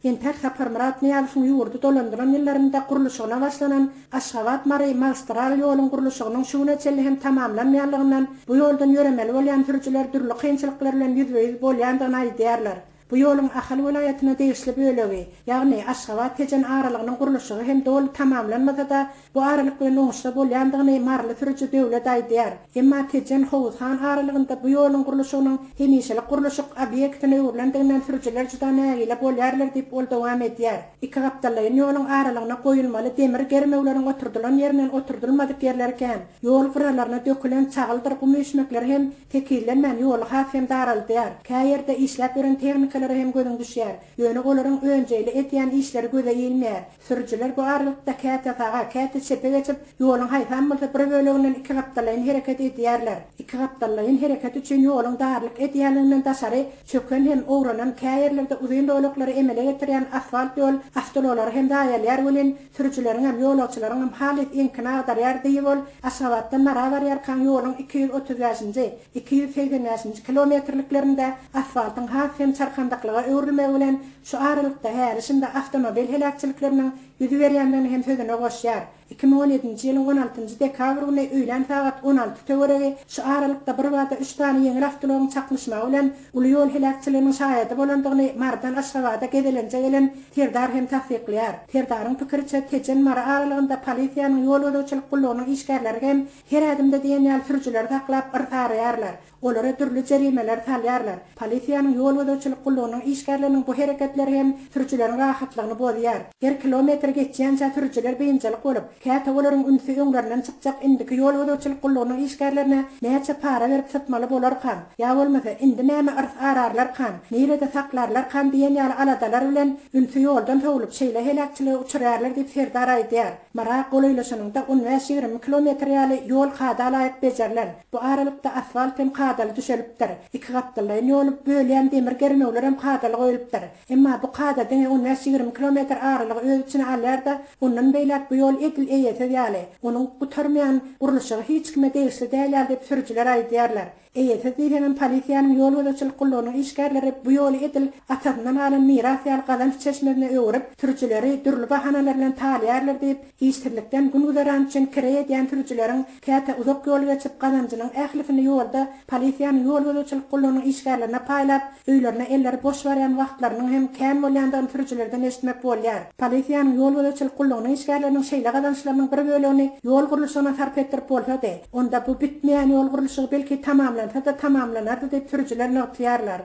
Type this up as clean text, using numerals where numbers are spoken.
Entäk Saparmyrat Nyýazowyň ýurdy dolandyran ýyllarynda gurluşygyna başlanan Aşgabat-Mary magistral ýoluň gurluşygynyň şu güne çenli hem tamamlanmaýanlygyndan bu ýoldan ýöremeli bolýan sürüjiler dürli kynçylyklar bilen ýüzbe-ýüz bolýandygyny aýdýarlar. Bu ýoluň Ahal welaýatyna degişli bölegi, ýagny Aşgabat-Tejen aralygynyň gurluşygy hem doly tamamlanmasa-da, bu aralyk bilen oňuşsa bolýandygyny maryly sürüji Döwlet aýdýar. Emma Tejen-Howuzhan aralygynda bu ýoluň gurluşygynyň hemişelik gurluşyk obýektine öwrülendiginden sürüjiler juda nägile bolýarlar diýip, ol dowam edýär. Ikigapdallaýyn ýoluň aralygyna goýulmaly demir germewleriň oturdylan ýerinden oturdylmadyk ýerleri kän. Ýol gyralaryna dökülen çagyldyr gum üýşmekleri hem tekizlenmän ýoly has hem daraldýar. Kä ýerde işläp ýören tehnikalara hem gözüň düşýär. Ýöne olaryň önjeýli edýän işleri göze ilmeýär. Sürüjiler bu aralykda käte saga, käte çepe geçip, ýoluň haýsam bolsa bir böleginden ikigapdallaýyn hereket edýärler. Ikigapdallaýyn hereket üçin ýoluň darlyk edýänliginden daşary, çöken hem owranan kä ýerlerde uzyn zolaklary emele getirýän asfalt ýol awtoulaglary hem zaýalýar welin, sürüjileriňem, ýolagçylaryňam halys eňkini agdarýar diýip ol, Aşgabatdan Mara barýarkaň ýoluň 235-nji, 285-nji kilometrliklerinde asfaltyň has hem çarkandaklyga öwrülmegi bilen şu aralykda häli-şindi awtomobil heläkçilikleriniň ýüz berýändigini hem sözüne goşýar. 2017-nji ýylyň on altynjy dekabr güni öýlän sagat 16 töweregi şu aralykda birbada üç sany ýeňil awtoulagyň çaknyşmagy bilen uly ýol heläkçiliginiň şaýady bolandygyny Marydan Aşgabada gezelenje gelen Serdar hem tassyklaýar. Serdaryň pikiriçe, Tejen-Mary aralygynda polisiýanyň ýol gözegçilik gullugynyň işgärleri hem her ädimde diýen ýaly sürüjileri saklap yrsaraýarlar. Olara dürli jerimeleri salýarlar. Polisiýanyň ýol gözegçilik gullugynyň işgärleriniň bu hereketleri hem sürüjileriň rahatlygyny bozýar. Her kilometr geçýänçä sürüjiler biynjalyk bolup, käte olaryň ünsi öňlerinden çykjak indiki ýol gözegçilik gullugynyň işgärlerine näçe para berip sypmaly bolarkam, ýa bolmasa, indi näme yrs ararlarkam, nirede saklarlarkam diýen ýaly aladalar bilen ünsi ýoldan sowlup, şeýle heläkçilige uçraýarlar diýip Serdar aýdýar. Mara golaýlaşanyňda on bäş-ýigrimi kilometr ýaly ýol kada laýyk bejerilen. Bu aralykda asfalt hem kadaly düşelipdir. Ikigapdallaýyn ýoly bölýän demir germewler hem kadaly goýlupdyr. Emma bu kada diňe on bäş-ýigrimi kilometr aralygy öz içine alýar-da, ondan beýläk bu ýol edil eýesiz ýaly, onuň gutarmaýan gurluşygy hiç kime degişli däl ýaly diýip sürüjiler aýdýarlar. Eýesiz diýseňem polisiýanyň ýol gözegçilik gullugynyň işgärleri bu ýoly edil atasyndan galan miras ýaly gazanç çeşmesine öwrüp, sürüjileri dürli bahanalar bilen talaýarlar diýip, işsizlikden gün-güzeran üçin kireý edýän sürüjileriň käte uzak ýol geçip, gazanjynyň ählisini ýolda polisiýanyň ýol gözegçilik gullugynyň işgärlerine paýlap, öýlerine elleri boş barýan wagtlarynyň hem kän bolýandygyny sürüjilerden eşitmek bolýar. Polisiýanyň ýol gözegçilik gullugynyň işgärleriniň şeýle gazançlarynyň bir bölegini ýol gurluşygyna sarp etdirip bolsady, onda bu bitmeýän ýol gurluşygy belki tamamlansa-da tamamlanardy diýip sürüjiler nygtaýarlar.